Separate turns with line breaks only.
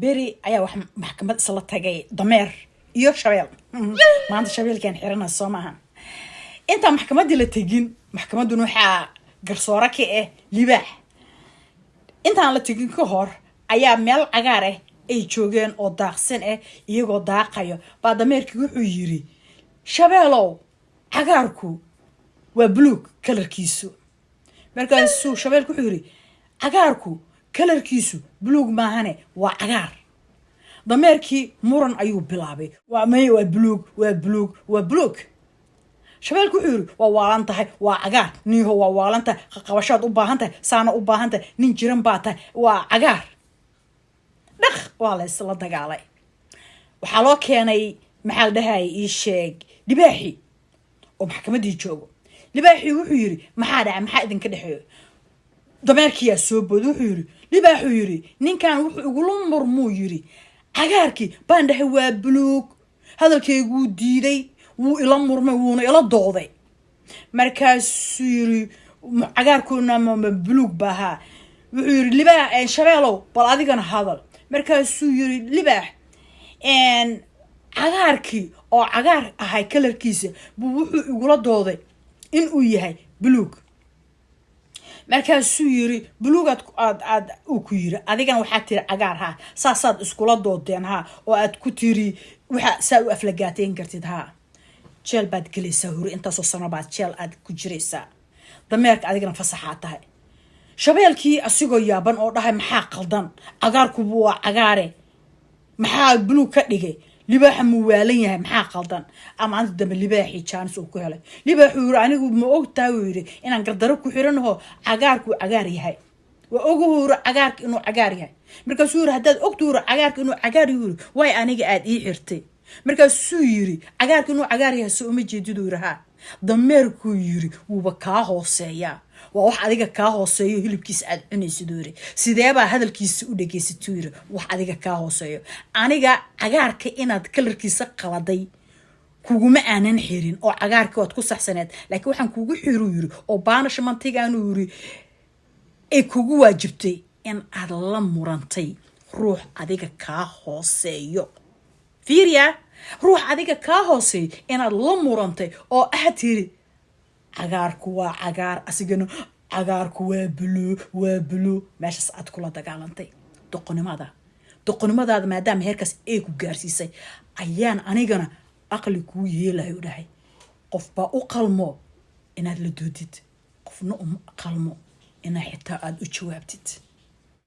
Beri ayaa wax maxkamad isla tagay dameer iyo shabeel. Maanta shabeelkaan xirana, soo maaha? Intaan maxkamaddii la tegin, maxkamadduna waxaa garsoore ka ah libaax. Intaan la tegin ka hor ayaa meel cagaar ah ay joogeen oo daaqsan ah. Iyagoo daaqayo baa dameerkii wuxuu yiri, "Shabeelow, cagaarku waa buluug colorkiisu." Markaasuu shabeelku wuxuu yiri, "Cagaarku colorkiisu buluug maahane, waa cagaar." Dameerkii muran ayuu bilaabay: "Waa may, waa buluug, waa buluug, waa buluug." Shabeelku wuxuu yiri, "Waa waalan tahay, waa cagaar." "Niiho, waa waalan tahay, qaqabashaad u baahan tahay, saana u baahan tahay, nin jiran baa tahay, waa cagaar." Dhaq, waa la isla dagaalay. Waxaa loo keenay, maxaa la dhahayay, ii sheeg, libaaxi oo maxkamaddii joogo. Libaaxii wuxuu yiri, "Maxaa dhacay? Maxaa idinka dhexeeyo?" Dameerkiyaa soo booday. Wuxuu yiri, libaaxuu yiri, "Ninkan wuxuu igula murmuu yiri cagaarkii baan dhahay waa buluug, hadalkayguu diiday, wuu ila murmay, wuuna ila dooday." Markaasuu yiri, "Cagaarkuna ma buluug ba ahaa?" Wuxuu yiri libaax, "Shabeelow, bal adigana hadal." Markaasuu yiri libaax, "Cagaarkii oo cagaar ahay colorkiisa buu wuxuu igula dooday inuu yahay buluug." Markaasuu yiri, "Buluugaad aad aad uu ku yiri, adigana waxaa tiri cagaar. Haa, saasaad iskula doodeen, haa, oo aad ku tiri waxa saa u aflagaateyn kartid? Haa, jeel baad gelaysaa hore, intaasoo sano baad jeel aad ku jiraysaa. Dameerka, adigana fasaxaa tahay." Shabeelkii asigoo yaaban oo dhahay, "Maxaa qaldan? Cagaarkubu waa cagaare, maxaa buluug ka dhigay? Libaaxa muu waalan yahay? Maxaa qaldan?" Amaanta dambe libaaxii chance uu ku helay. Libaaxuu yiri, "Anigu ma og tahay," uu yiri, "inaan gardaro ku xiranaho? Cagaarkuu cagaar yahay waa oguhu," yiri, "cagaarka inuu cagaar yahay." Markaasuu yiri, "Haddaad ogtu," yiri, "cagaarka inuu cagaar," yiri, "way aniga aada ii xirtay?" Markaasuu yiri, "Cagaarka inuu cagaar yahay soo uma jeediduu?" Yiri, "Haa." Dameerkuu yiri, "Wuuba kaa hooseeyaa, waa wax adiga kaa hooseeyo, hilibkiisa aad cunaysiduu," yiri. "Sideebaa hadalkiisa u dhegaysatuu?" yiri, "wax adiga kaa hooseeyo. Aniga cagaarka inaad colorkiisa qaladay kuguma aanan xirin, oo cagaarka waad ku saxsaneed, laakiin waxaan kugu xiruu," yiri, "oo punishmentigaanuu," yiri, "ay kugu waajibtay in aad la murantay ruux adiga kaa hooseeyo. Fiiriya, ruux adiga kaa hooseeyo inaad la murantay oo aad tiri cagaarku waa cagaar, asigana cagaarku waa blue, waa blue. Meeshaas aad kula dagaalantay. Doqonnimada, doqonnimadaada maadaama heerkaas ay ku gaarsiisay, ayaan anigana aqli kuu yeelayo," dhahay. "Qof baa u qalmo inaad la doodid, qofna uma qalmo inaa xitaa aada u jawaabtid."